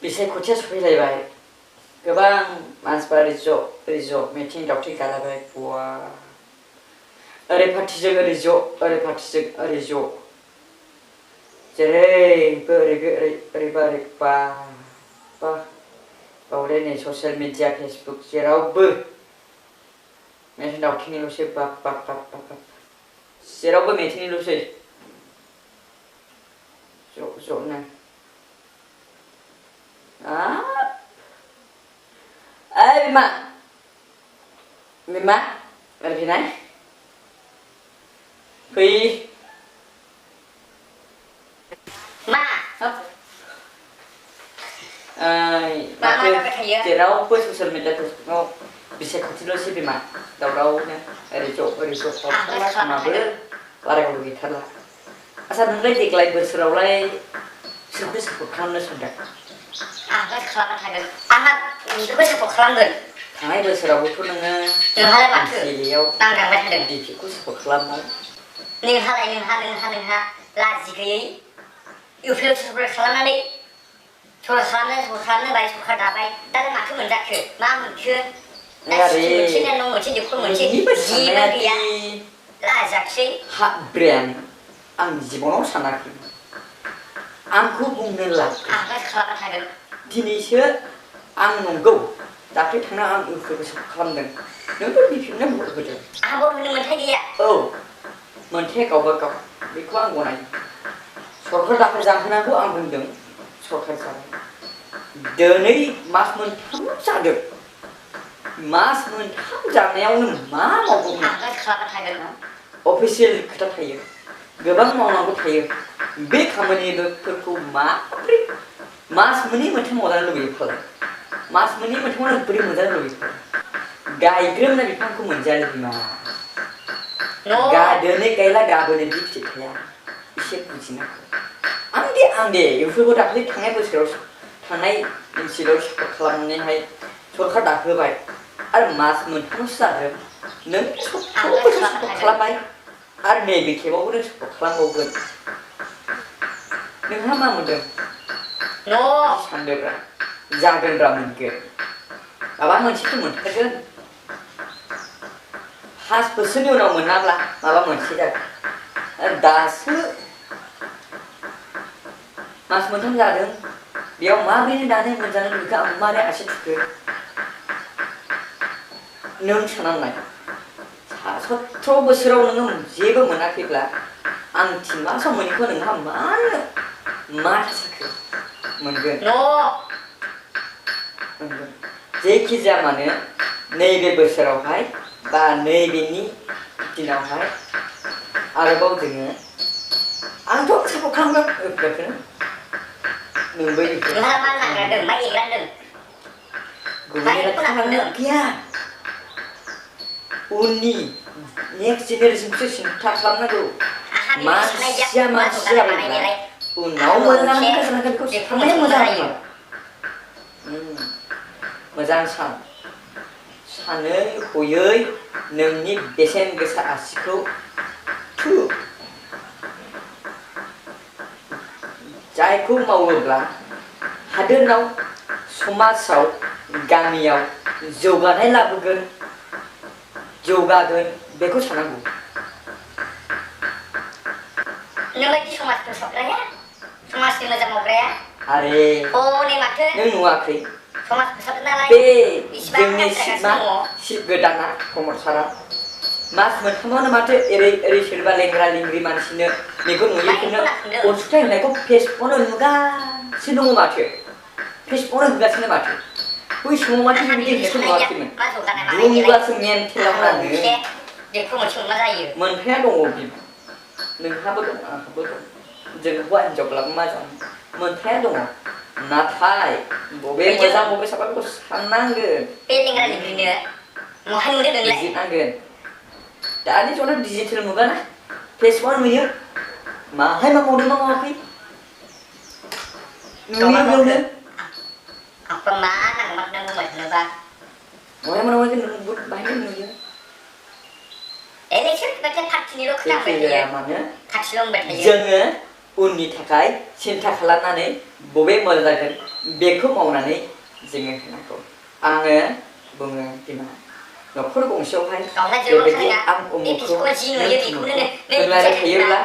बिसायख'थिया सफैलायबाय गोबां मानसिफ्रा रिज' मिथिं दावथिं गालायबाय बवा ओरै पार्टिजों ओरै ज' ओरै पार्टिजों ओरै ज' जेरैबो ओरैबा ओरै बा बावलाय नै ससियेल मिडिया फेसबुक जेरावबो मिथिं दावथिंनिल'सै बाब जेरावबो मिथिंनिल'सै ज''नो ओइ बिमा ओरै फैनाय फै मा माथो जेरावबो ससियेल मिडिया फेसबुकआव बिसायख'थिल'सै बिमा दावरावनो ओरै ज' समाबो बारायनो गैथारला आच्छा नोंलाय देग्लाय बोसोरावलाय सोरखौ सापर्ट खालामनो सानदों? आंहा खालामना थागोन आंहा नोंखौबो सापर्ट खालामगोन थांनाय बोसोरावबोथ' नोंहालाय माथो एमसिएलएआव नांथांबाय थादों बिजेपिखौ सापर्ट खालामनाय नोंहा लाजि गैयै इउपिआव सापर्ट खालामनानै सापर्ट खालामनो बाय सरखार दाबाय दालाय माथो मोनजाखो मा मोनखो मोनसे न' मोनसे दिखौ मोनसे जेबो गैया लाजाखसै ब्रेन आं जिबनाव सानाखै आंखौ बुंनो लाखै आंहा खालामना थागोन दिनैसो आं नंगौ दाख्लै थांना आं इउपिआव सापर्ट खालामदों नोंबो बिपिनो भट होदों आंहा भट होनो मोन्थाय गैया औ मोनथाया गावबा गाव बेखौ आं गनायो सरखार दाखोर जाहोनांगौ आं बुंदों सरखार जाबाय दिनै मास मोनथाम जादों मास मोनथाम जानायावनो मा मावगौमोन आंहा खालामना थागोन अफिसियेल खोथा थायो गोबां मावनांगौ थायो बे खामानिफोरखौ माबोरै मास मोननै मोनथाम मावजानो लुबैयो फालाय मास मोननै मोनथामावनो बोरै मोनजानो लुबैयो गायग्रोमनाय बिफांखौ मोनजानो बिमा दिनै गायला गाबोनो बि फिथाइ थाया एसे बुजिनांगौ आं दे इउपिआव दाख्लै थांनाय बोसोराव थांनाय एमसिएलएआव सापर्ट खालामनानैहाय सरखार दाहोबाय आरो मास मोनथामसो जादों नों सबखौबो सापर्ट खालामबाय आरो नैबे खेबावबो नों सापर्ट खालामबावगोन नोंहा मा मोनदों सानदोब्रा जागोनब्रा मोनगोन माबा मोनसेथ' मोनथारगोन 5 बोसोरनि उनाव मोनाब्ला माबा मोनसे जागोन दासो मास मोनथाम जादों बेयाव माबोरै दानो मोनजानो लुबैखो आं मारै आसि थुखो नों साननाय 17 बोसोराव नोङो जेबो मोनाखैब्ला आं 3 मासाव मोनैखौ नोंहा मानो मा थासाखो मोनगोन जेखि जाया मानो नैबे बोसोरावहाय बा नैबेनि दिनावहाय आरोबाव जोङो आंथ' सापर्ट खालामगोन बेखौनो नोंबो नोंहा मा नांग्रांदों मा एग्रांदों गैया उननि नेक्स्ट जेनेरेसनखौसो सिन्था खालामनांगौ मानसिया मानसि जाबायब्ला उनाव मोजां जानांगोन बेखौ साननाया मोजां मोजां सानै हयै नोंनि बेसेन गोसा आसिखौ थु जायखौ मावोब्ला हादोराव समाजाव गामियाव जौगानाय लाबोगोन जौगागोन बेखौ साननांगौ नोंबायदि समाज फोसाबग्राया समाजनि मोजां मावग्राया आरे हनै माथो नों नुवाखै समाज फोसाबनो नालाय बे जोंनि सिट गोदाना प्रमद सारा मास मोनथामावनो माथो ओरै सोरबा लेंग्रा लेंग्रि मानसिनो मेगन नुयैफोरनो अनसुंथाइ होनायखौ फेसबुकआवनो नुगासिनो दङ माथो फेसबुकआवनो नुगासिनो माथो बै समाव माथो बिदि होनायखौ नुवाखैमोन बुंब्लासो मेन्टेलाव नाङो मोनथाया दङ बिमा नोंहाबो दं आंहाबो दं जों हौवा हिनजावब्लाबो मा जानो मोनथाया दङ नाथाय बबे मोजां बबे साफाखौ साननांगोन बे लेंग्रा लेंग्रिनो महाय नुदों नोंलाय बुजिनांगोन दानि जुगाव डिजिटेल मुगा ना फेसबुकआव नुयो माहाय मा मावदों मा मावाखै नुयो बेयावनो आंखौ मा नांगौ बुंबाय थानोबा महाय मा मावाखै नों बाहायनो नुयो इलेक्सन बाथाय पार्टिनिल' खोथा होनबाय थायो पार्टिल' होनबाय थायो जोङो उननि थाखाय सिन्था खालामनानै बबे मोजां जागोन बेखौ मावनानै जोङो होनांगौ आङो बुङो बिमा न'खर गंसेयावहाय बेबायदि आं उमुखखौ नों थुमुखखौ होनलायबाय थायोब्ला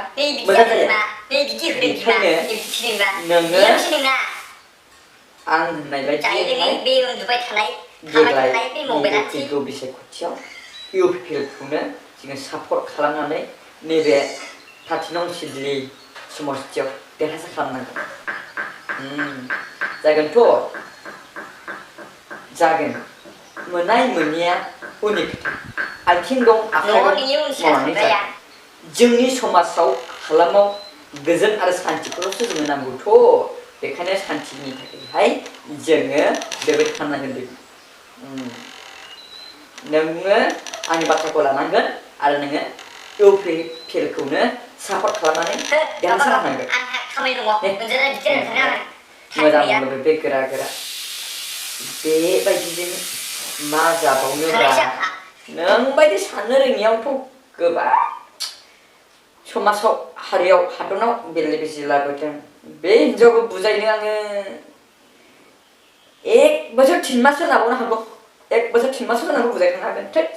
मोजां जायो बेखायनो नोङो आं होननाय बायदियैहाय देग्लाय नैबे फैगौ बिसायख'थियाव इउपिपिएलखौनो जोङो सापर्ट खालामनानै नैबे 13 नं सिडली समस्थियाव देरहासार खालामनांगोन जागोनथ' जागोन मोननाय मोनैया उननि खोथा आथिं दं आखाइ दं मावनानै जागोन जोंनि समाजाव हालामाव गोजोन आरो सान्थिखौल'सो जोंनो नांगौथ' बेखायनो सान्थिनि थाखायहाय जोङो बेबायदि खालामनांगोन नोङो आंनि बाथ्राखौ लानांगोन आरो नोङो इउपिपिएलखौनो सापर्ट खालामनानै देरहासार होनांगोन मोजां बुंदों बे गोरा गोरा बेबायदिजों मा जाबावनोब्रा नों बायदि साननो रोङियावथ' गोबां समाजाव हारियाव हादराव बेले बेजे लाबोदों बे हिन्जावखौ बुजायनो आङो 1 बोसोर 3 माससो लाबावनो हागौ 1 बोसोर 3 माससो जानांगौ बुजायखांनो हागोन थोद